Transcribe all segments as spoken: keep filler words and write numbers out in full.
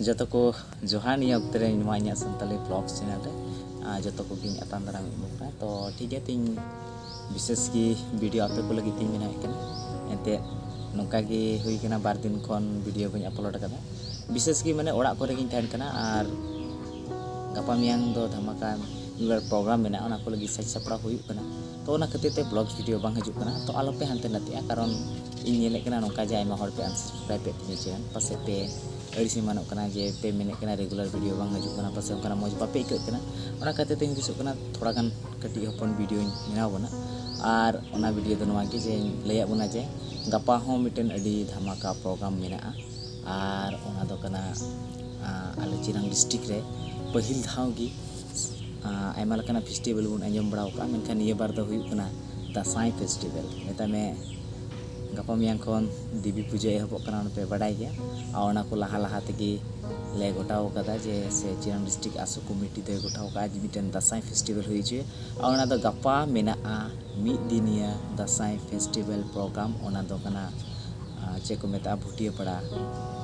ᱡᱚᱛᱚ ᱠᱚ ᱡᱚᱦᱟᱨ᱾ ᱱᱤᱭᱟᱹ ᱚᱠᱛᱮ ᱨᱮ ᱱᱚᱣᱟ ᱤᱧᱟᱹᱜ ᱥᱟᱱᱛᱟᱞᱤ vlogs channel ᱨᱮ, ᱟᱨ ᱡᱚᱛᱚ ᱠᱚᱜᱮᱧ ᱟᱛᱟᱝ ᱫᱟᱨᱟᱢᱮᱫ ᱵᱚᱱ ᱠᱟᱱᱟ᱾ ᱛᱚ ᱴᱷᱤᱠ ᱜᱮᱭᱟ, ᱛᱤᱧ ᱵᱤᱥᱮᱥ ᱜᱮ video ᱟᱯᱮ ᱠᱚ ᱞᱟᱹᱜᱤᱫ ᱛᱤᱧ ᱵᱮᱱᱟᱣᱮᱫ ᱠᱟᱱᱟ᱾ ᱮᱱᱛᱮᱫ ᱱᱚᱝᱠᱟ ᱜᱮ ᱦᱩᱭ ᱠᱟᱱᱟ, ᱵᱟᱨ ᱫᱤᱱ ᱠᱷᱚᱱ video ᱵᱟᱹᱧ upload ᱟᱠᱟᱫᱟ᱾ ᱵᱤᱥᱮᱥ ᱜᱮ ᱢᱟᱱᱮ ᱚᱲᱟᱜ ᱠᱚᱨᱮ ᱜᱤᱧ ᱛᱟᱦᱮᱱ ᱠᱟᱱᱟ, ᱟᱨ ᱜᱟᱯᱟ ᱢᱮᱭᱟᱝ ᱫᱚ ᱫᱷᱟᱢᱟᱠᱟ regular program ᱢᱮᱱᱟᱜᱼᱟ, ᱚᱱᱟ ᱠᱚ ᱞᱟᱹᱜᱤᱫ ᱥᱟᱡᱽ ᱥᱟᱯᱲᱟᱣ ᱦᱩᱭᱩᱜ ᱠᱟᱱᱟ᱾ ᱛᱚ ᱚᱱᱟ ᱠᱷᱟᱹᱛᱤᱨ ᱛᱮ vlogs video ᱵᱟᱝ ᱦᱤᱡᱩᱜ ᱠᱟᱱᱟ᱾ ᱛᱚ ᱟᱞᱚᱯᱮ ᱦᱟᱱᱛᱮ ᱱᱟᱛᱮᱜᱼᱟ, ᱠᱟᱨᱚᱱ ᱤᱧ ᱧᱮᱞᱮᱫ ᱠᱟᱱᱟ ᱱᱚᱝᱠᱟ ᱡᱮ ᱟᱭᱢᱟ ᱦᱚᱲ ᱯᱮ unsubscribe ᱮᱫ ᱛᱤᱧᱟᱹ channel, ᱯᱟᱥᱮᱡ ᱯᱮ ᱟᱹᱲᱤᱥ ᱮᱢᱟᱱᱚᱜ ᱠᱟᱱᱟ, ᱡᱮ ᱯᱮ ᱢᱮᱱᱮᱫ ᱠᱟᱱᱟ regular video ᱵᱟᱝ ᱦᱤᱡᱩᱜ ᱠᱟᱱᱟ, ᱯᱟᱥᱮᱡ ᱚᱱᱠᱟᱱᱟᱜ ᱢᱚᱡᱽ ᱵᱟᱯᱮ ᱟᱹᱭᱠᱟᱹᱜ ᱠᱟᱱᱟ᱾ ᱚᱱᱟ ᱠᱷᱟᱹᱛᱤᱨ ᱛᱮᱧ ᱦᱩᱫᱤᱥᱚᱜ ᱠᱟᱱᱟ ᱛᱷᱚᱲᱟ ᱜᱟᱱ ᱠᱟᱹᱴᱤᱡ ᱦᱚᱯᱚᱱ videoᱧ ᱵᱮᱱᱟᱣ ᱵᱚᱱᱟ᱾ ᱟᱨ ᱚᱱᱟ video ᱫᱚ ᱱᱚᱣᱟ ᱜᱮ ᱡᱮᱧ ᱞᱟᱹᱭᱟᱫ ᱵᱚᱱᱟ ᱡᱮ ᱜᱟᱯᱟ ᱦᱚᱸ ᱢᱤᱫᱴᱮᱱ ᱟᱹᱰᱤ ᱫᱷᱟᱢᱟᱠᱟ program ᱢᱮᱱᱟᱜᱼᱟ᱾ ᱟᱨ ᱚᱱᱟ ᱫᱚ ᱠᱟᱱᱟ, ᱟᱸ, ᱟᱞᱮ ᱪᱤᱨᱟᱝ district ᱨᱮ ᱯᱟᱹᱦᱤᱞ ᱫᱷᱟᱣ ᱜᱮ, ᱟᱸ, ᱟᱭᱢᱟ ᱞᱮᱠᱟᱱᱟᱜ festival ᱵᱚᱱ ᱟᱸᱡᱚᱢ ᱵᱟᱲᱟ ᱟᱠᱟᱫᱼᱟ, ᱢᱮᱱᱠᱷᱟᱱ ᱱᱤᱭᱟᱹ ᱵᱟᱨ ᱫᱚ ᱦᱩᱭᱩᱜ ᱠᱟᱱᱟ ᱫᱟᱸᱥᱟᱭ festival᱾ ᱢᱮᱛᱟᱜ ᱢᱮ ᱜᱟᱯᱟ ᱢᱮᱭᱟᱝ ᱠᱷᱚᱱ ᱫᱮᱵᱤ ᱯᱩᱡᱟᱹ ᱮᱦᱚᱵᱚᱜ ᱠᱟᱱᱟ, ᱚᱱᱟ ᱯᱮ ᱵᱟᱰᱟᱭ ᱜᱮᱭᱟ᱾ ᱟᱨ ᱚᱱᱟ ᱠᱚ ᱞᱟᱦᱟ ᱞᱟᱦᱟ ᱛᱮᱜᱮ ᱞᱮ ᱜᱚᱴᱟᱣ ᱠᱟᱫᱟ ᱡᱮ, ᱥᱮ ᱪᱤᱨᱟᱝ district ᱟᱥᱩ committee ᱫᱚᱭ ᱜᱚᱴᱟᱣ ᱠᱟᱫᱟ ᱡᱮ ᱢᱤᱫᱴᱮᱱ ᱫᱟᱸᱥᱟᱭ festival ᱦᱩᱭ ᱦᱚᱪᱚᱭᱟ᱾ ᱟᱨ ᱚᱱᱟ ᱫᱚ ᱜᱟᱯᱟ ᱢᱮᱱᱟᱜᱼᱟ ᱢᱤᱫ ᱫᱤᱱᱤᱭᱟᱹ ᱫᱟᱸᱥᱟᱭ festival program᱾ ᱚᱱᱟ ᱫᱚ ᱠᱟᱱᱟ, ᱟᱸ, ᱪᱮᱫ ᱠᱚ ᱢᱮᱛᱟᱜᱼᱟ, ᱵᱷᱩᱴᱤᱭᱟᱹᱯᱟᱲᱟ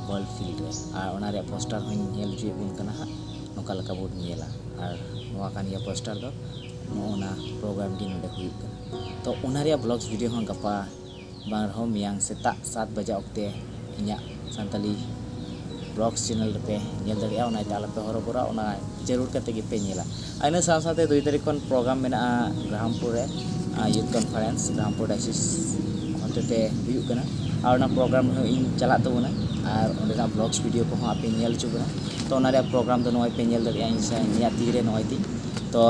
ball field ᱨᱮ᱾ ᱟᱨ ᱚᱱᱟ ᱨᱮᱭᱟᱜ poster ᱦᱚᱸᱧ ᱧᱮᱞ ᱦᱚᱪᱚᱭᱮᱫ ᱵᱚᱱ ᱠᱟᱱᱟ ᱦᱟᱸᱜ, ᱱᱚᱝᱠᱟ ᱞᱮᱠᱟ ᱵᱚᱱ ᱧᱮᱞᱟ᱾ ᱟᱨ ᱱᱚᱣᱟ ᱠᱟᱱ ᱜᱮᱭᱟ poster ᱫᱚ, ᱱᱚᱜᱼᱚ ᱱᱟ program ᱜᱮ ᱱᱚᱰᱮ ᱦᱩᱭᱩᱜ ᱠᱟᱱᱟ᱾ ᱛᱚ ᱚᱱᱟ ᱨᱮᱭᱟᱜ vlogs video ᱦᱚᱸ ᱜᱟᱯᱟ ᱵᱟᱝ ᱨᱮᱦᱚᱸ ᱢᱮᱭᱟᱝ ᱥᱮᱛᱟᱜ ᱥᱟᱛ ᱵᱟᱡᱟ ᱚᱠᱛᱮ ᱤᱧᱟᱹᱜ ᱥᱟᱱᱛᱟᱞᱤ vlogs channel ᱨᱮᱯᱮ ᱧᱮᱞ ᱫᱟᱲᱮᱭᱟᱜᱼᱟ᱾ ᱚᱱᱟ ᱤᱭᱟᱹᱛᱮ ᱟᱞᱚᱯᱮ ᱦᱚᱨᱚᱵᱚᱨᱚᱜᱼᱟ, ᱚᱱᱟ ᱡᱟᱹᱨᱩᱲ ᱠᱟᱛᱮ ᱜᱮᱯᱮ ᱧᱮᱞᱟ᱾ ᱟᱨ ᱤᱱᱟᱹ ᱥᱟᱶ ᱥᱟᱶᱛᱮ ᱫᱩᱭ ᱛᱟᱹᱨᱤᱠᱷ ᱠᱷᱚᱱ program ᱢᱮᱱᱟᱜᱼᱟ ᱜᱨᱟᱦᱟᱢᱯᱩᱨ ᱨᱮ, ᱟᱨ youth conference ᱜᱨᱟᱦᱟᱢᱯᱩᱨ diocese ᱦᱚᱛᱮᱛᱮ ᱦᱩᱭᱩᱜ ᱠᱟᱱᱟ᱾ ᱟᱨ ᱚᱱᱟ program ᱨᱮᱦᱚᱸ ᱤᱧ ᱪᱟᱞᱟᱜ ᱛᱟᱵᱚᱱᱟ, ᱟᱨ ᱚᱸᱰᱮᱱᱟᱜ vlogs video ᱠᱚᱦᱚᱸ ᱟᱯᱮ ᱧᱮᱞ ᱦᱚᱪᱚ ᱵᱚᱱᱟ᱾ ᱛᱚ ᱚᱱᱟ ᱨᱮᱭᱟᱜ program ᱫᱚ ᱱᱚᱜᱼᱚᱭ ᱯᱮ ᱧᱮᱞ ᱫᱟᱲᱮᱭᱟᱜᱼᱟ ᱤᱧ ᱥᱮ ᱤᱧᱟᱹᱜ ᱛᱤ ᱨᱮ ᱱᱚᱜᱼᱚᱭ ᱛᱤᱧ᱾ ᱛᱚ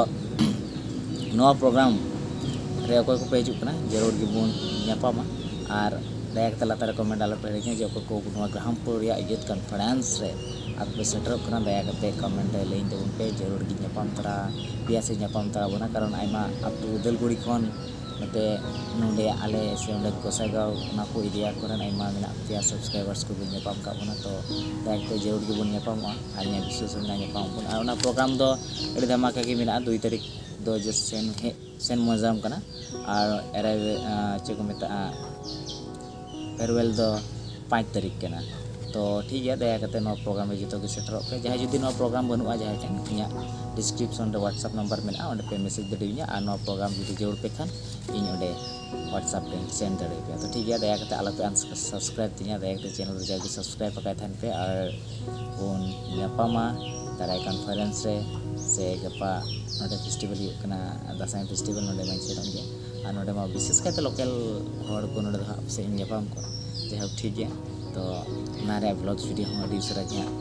ᱱᱚᱣᱟ program ᱨᱮ ᱚᱠᱚᱭ ᱠᱚᱯᱮ ᱦᱤᱡᱩᱜ ᱠᱟᱱᱟ, ᱡᱟᱹᱨᱩᱲ ᱜᱮᱵᱚᱱ ᱧᱟᱯᱟᱢᱟ᱾ ᱟᱨ ᱫᱟᱭᱟ ᱠᱟᱛᱮ ᱞᱟᱛᱟᱨ ᱨᱮ comment ᱟᱞᱚᱯᱮ ᱦᱤᱲᱤᱧᱟ ᱡᱮ ᱚᱠᱚᱭ ᱠᱚ ᱱᱚᱣᱟ ᱜᱨᱟᱦᱟᱢᱯᱩᱨ ᱨᱮᱭᱟᱜ youth conference ᱨᱮ ᱟᱯᱮ ᱯᱮ ᱥᱮᱴᱮᱨᱚᱜ ᱠᱟᱱᱟ, ᱫᱟᱭᱟ ᱠᱟᱛᱮ comment ᱨᱮ ᱞᱟᱹᱭᱟᱹᱧ ᱛᱟᱵᱚᱱ ᱯᱮ᱾ ᱡᱟᱹᱨᱩᱲ ᱜᱮ ᱧᱟᱯᱟᱢ ᱛᱚᱨᱟ ᱯᱮᱭᱟ ᱥᱮ ᱧᱟᱯᱟᱢ ᱛᱚᱨᱟ ᱵᱚᱱᱟ, ᱠᱟᱨᱚᱱ ᱟᱭᱢᱟ ᱟᱹᱛᱩ ᱫᱟᱹᱞᱜᱩᱲᱤ ᱠᱷᱚᱱ ᱱᱚᱛᱮ ᱱᱚᱰᱮ ᱟᱞᱮ ᱥᱮ ᱚᱸᱰᱮ ᱜᱚᱸᱥᱟᱭᱜᱟᱸᱣ ᱚᱱᱟ ᱠᱚ area ᱠᱚᱨᱮᱱ ᱟᱭᱢᱟ ᱢᱮᱱᱟᱜ ᱯᱮᱭᱟ subscribers ᱠᱚ ᱵᱚᱱ ᱧᱟᱯᱟᱢ ᱠᱟᱜ ᱵᱚᱱᱟ᱾ ᱛᱚ ᱫᱟᱭᱟ ᱠᱟᱛᱮ ᱡᱟᱹᱨᱩᱲ ᱜᱮᱵᱚᱱ ᱧᱟᱯᱟᱢᱚᱜᱼᱟ, ᱟᱨ ᱤᱧᱟᱹᱜ ᱵᱤᱥᱣᱟᱥ ᱢᱮᱱᱟᱜᱼᱟ ᱧᱟᱯᱟᱢ ᱟᱵᱚᱱ᱾ ᱟᱨ ᱚᱱᱟ program ᱫᱚ ᱟᱹᱰᱤ ᱫᱷᱟᱢᱟᱠᱟ ᱜᱮ ᱢᱮᱱᱟᱜᱼᱟ, ᱫᱩᱭ ᱛᱟᱹᱨᱤᱠᱷ ᱫᱚ ᱡᱮ ᱥᱮᱱ ᱦᱮᱡ ᱥᱮᱱ ᱢᱚᱡᱟᱢ ᱠᱟᱱᱟ, ᱟᱨ arrival, ᱟᱸ, ᱪᱮᱫ ᱠᱚ ᱢᱮᱛᱟᱜᱼᱟ, farewell ᱫᱚ ᱯᱟᱸᱪ ᱛᱟᱹᱨᱤᱠᱷ ᱠᱟᱱᱟ᱾ ᱛᱚ ᱴᱷᱤᱠ ᱜᱮᱭᱟ, ᱫᱟᱭᱟ ᱠᱟᱛᱮ ᱱᱚᱣᱟ ᱯᱨᱳᱜᱨᱟᱢ ᱨᱮ ᱡᱚᱛᱚ ᱜᱮ ᱥᱮᱴᱮᱨᱚᱜ ᱯᱮ᱾ ᱡᱟᱦᱟᱸᱭ ᱡᱩᱫᱤ ᱱᱚᱣᱟ ᱯᱨᱳᱜᱨᱟᱢ ᱵᱟᱹᱱᱩᱜᱼᱟ, ᱡᱟᱦᱟᱸᱭ ᱴᱷᱮᱱ, ᱤᱧᱟᱹᱜ ᱰᱤᱥᱠᱨᱤᱯᱥᱚᱱ ᱨᱮ ᱣᱟᱴᱥᱮᱯ ᱱᱟᱢᱵᱟᱨ ᱢᱮᱱᱟᱜᱼᱟ, ᱚᱸᱰᱮ ᱯᱮ ᱢᱮᱥᱮᱡᱽ ᱫᱟᱲᱮᱭᱟᱹᱧᱟ᱾ ᱟᱨ ᱱᱚᱣᱟ ᱯᱨᱳᱜᱨᱟᱢ ᱡᱩᱫᱤ ᱡᱟᱹᱨᱩᱲ ᱯᱮ ᱠᱷᱟᱱ, ᱤᱧ ᱚᱸᱰᱮ ᱣᱟᱴᱥᱮᱯ ᱨᱮᱧ ᱥᱮᱱᱰ ᱫᱟᱲᱮᱭᱟᱯᱮᱭᱟ᱾ ᱛᱚ ᱴᱷᱤᱠ ᱜᱮᱭᱟ, ᱫᱟᱭᱟ ᱠᱟᱛᱮ ᱟᱞᱚᱯᱮ ᱟᱱᱥᱟᱵᱥᱠᱨᱟᱭᱤᱵᱽ ᱛᱤᱧᱟ, ᱫᱟᱭᱟ ᱠᱟᱛᱮ ᱪᱮᱱᱮᱞ ᱨᱮ ᱡᱟᱜᱮ ᱥᱟᱵᱥᱠᱨᱟᱭᱤᱵᱽ ᱟᱠᱟᱫ ᱛᱟᱦᱮᱱ ᱯᱮ᱾ ᱟᱨ ᱵᱚᱱ ᱧᱟᱯᱟᱢᱟ ᱫᱟᱨᱟᱭ ᱠᱟᱱ ᱠᱚᱱᱯᱷᱟᱨᱮᱱᱥ ᱨᱮ ᱥᱮ ᱜᱟᱯᱟ ᱱᱚᱰᱮ ᱯᱷᱮᱥᱴᱤᱵᱷᱮᱞ ᱦᱩᱭᱩᱜ ᱠᱟᱱᱟ, ᱫᱟᱸᱥᱟᱭ ᱯᱷᱮᱥᱴᱤᱵᱷᱮᱞ, ᱱᱚᱰᱮ ᱢᱟᱧ ᱥᱮᱱᱚᱜ ᱜᱮᱭᱟ᱾ ᱟᱨ ᱱᱚᱰᱮ ᱢᱟ ᱵᱤᱥᱮᱥ ᱠᱟᱭᱛᱮ ᱞᱳᱠᱟᱞ ᱦᱚᱲ ᱠᱚ ᱱᱚᱰᱮ ᱫᱚ ᱦᱟᱸᱜ ᱯᱟᱥᱮᱡ ᱤᱧ ᱧᱟᱯᱟᱢ ᱠᱚᱣᱟ᱾ ᱡᱟᱭᱦᱳᱠ, ᱴᱷᱤᱠ ᱜᱮᱭᱟ, ᱛᱚ ᱚᱱᱟ ᱨᱮᱭᱟᱜ ᱵᱷᱞᱚᱜᱽ ᱵᱷᱤᱰᱤᱭᱳ ᱦᱚᱸ ᱟᱹᱰᱤ ᱩᱥᱟᱹᱨᱟ ᱜᱮ ᱦᱟᱸᱜ,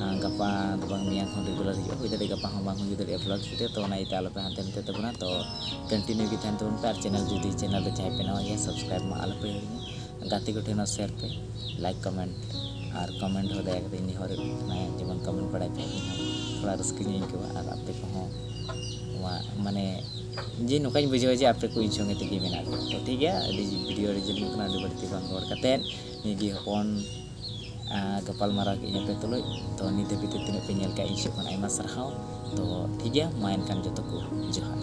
ᱟᱸ, ᱜᱟᱯᱟ ᱫᱚ ᱵᱟᱝ, ᱢᱮᱭᱟᱝ ᱠᱷᱚᱱ ᱨᱮᱜᱩᱞᱟᱨ ᱦᱩᱭᱩᱜᱼᱟ᱾ ᱦᱩᱭ ᱫᱟᱲᱮᱭᱟᱜᱼᱟ ᱜᱟᱯᱟ ᱦᱚᱸ ᱵᱟᱝ ᱦᱩᱭ ᱫᱟᱲᱮᱭᱟᱜᱼᱟ ᱵᱷᱞᱚᱜᱽ ᱵᱷᱤᱰᱤᱭᱳ, ᱛᱚ ᱚᱱᱟ ᱤᱭᱟᱹᱛᱮ ᱟᱞᱚᱯᱮ ᱦᱟᱱᱛᱮ ᱱᱟᱛᱮ ᱛᱟᱵᱚᱱᱟ᱾ ᱛᱚ ᱠᱚᱱᱴᱤᱱᱤᱭᱩ ᱜᱮ ᱛᱟᱦᱮᱱ ᱛᱟᱵᱚᱱ ᱯᱮ᱾ ᱟᱨ ᱪᱮᱱᱮᱞ ᱡᱩᱫᱤ ᱪᱮᱱᱮᱞ ᱨᱮ ᱡᱟᱦᱟᱸᱭ ᱯᱮ ᱱᱟᱣᱟ ᱜᱮᱭᱟ, ᱥᱟᱵᱥᱠᱨᱟᱭᱤᱵᱽ ᱢᱟ ᱟᱞᱚᱯᱮ ᱦᱤᱲᱤᱧᱟ᱾ ᱜᱟᱛᱮ ᱠᱚ ᱴᱷᱮᱱ ᱦᱚᱸ ᱥᱮᱭᱟᱨ ᱯᱮ, ᱞᱟᱭᱤᱠ, ᱠᱚᱢᱮᱱᱴ, ᱟᱨ ᱠᱚᱢᱮᱱᱴ ᱦᱚᱸ ᱫᱟᱭᱟ ᱠᱟᱛᱮ ᱤᱧ ᱱᱮᱦᱚᱨ ᱠᱟᱱᱟ, ᱡᱮᱢᱚᱱ ᱠᱚᱢᱮᱱᱴ ᱵᱟᱲᱟᱭ ᱯᱮ, ᱤᱧ ᱦᱚᱸ ᱛᱷᱚᱲᱟ ᱨᱟᱹᱥᱠᱟᱹ ᱧᱚᱜ ᱤᱧ ᱟᱹᱭᱠᱟᱹᱣᱟ᱾ ᱟᱨ ᱟᱯᱮ ᱠᱚᱦᱚᱸ ᱱᱚᱣᱟ, ᱢᱟᱱᱮ, ᱡᱮ ᱱᱚᱝᱠᱟᱧ ᱵᱩᱡᱷᱟᱹᱣᱟ ᱡᱮ ᱟᱯᱮ ᱠᱚ ᱤᱧ ᱥᱚᱸᱜᱮ ᱛᱮᱜᱮ ᱢᱮᱱᱟᱜ ᱯᱮᱭᱟ᱾ ᱛᱚ ᱴᱷᱤᱠ ᱜᱮᱭᱟ, ᱟᱹᱰᱤ ᱵᱷᱤᱰᱤᱭᱳ ᱨᱮ ᱡᱤᱞᱤᱧ ᱠᱟᱱᱟ, ᱟᱹᱰᱤ ᱵᱟᱹᱲᱛᱤ ᱵᱟᱝ ᱨᱚᱲ ᱠᱟᱛᱮᱫ, ᱱᱤᱭᱟᱹ ᱜᱮ ᱦᱚᱯᱚᱱ, ᱟᱸ, ᱜᱟᱯᱟᱞᱢᱟᱨᱟᱣ ᱠᱮᱫ ᱟᱯᱮ ᱛᱩᱞᱩᱡ᱾ ᱛᱚ ᱱᱤᱛ ᱫᱷᱟᱹᱵᱤᱡ ᱛᱮ ᱛᱤᱱᱟᱹᱜ ᱯᱮ ᱧᱮᱞ ᱠᱟᱜᱼᱟ, ᱤᱧ ᱥᱮᱫ ᱠᱷᱚᱱ ᱟᱭᱢᱟ ᱥᱟᱨᱦᱟᱣ᱾ ᱛᱚ ᱴᱷᱤᱠ ᱜᱮᱭᱟ, ᱢᱟ ᱮᱱᱠᱷᱟᱱ ᱡᱚᱛᱚ ᱠᱚ ᱡᱚᱦᱟᱨ᱾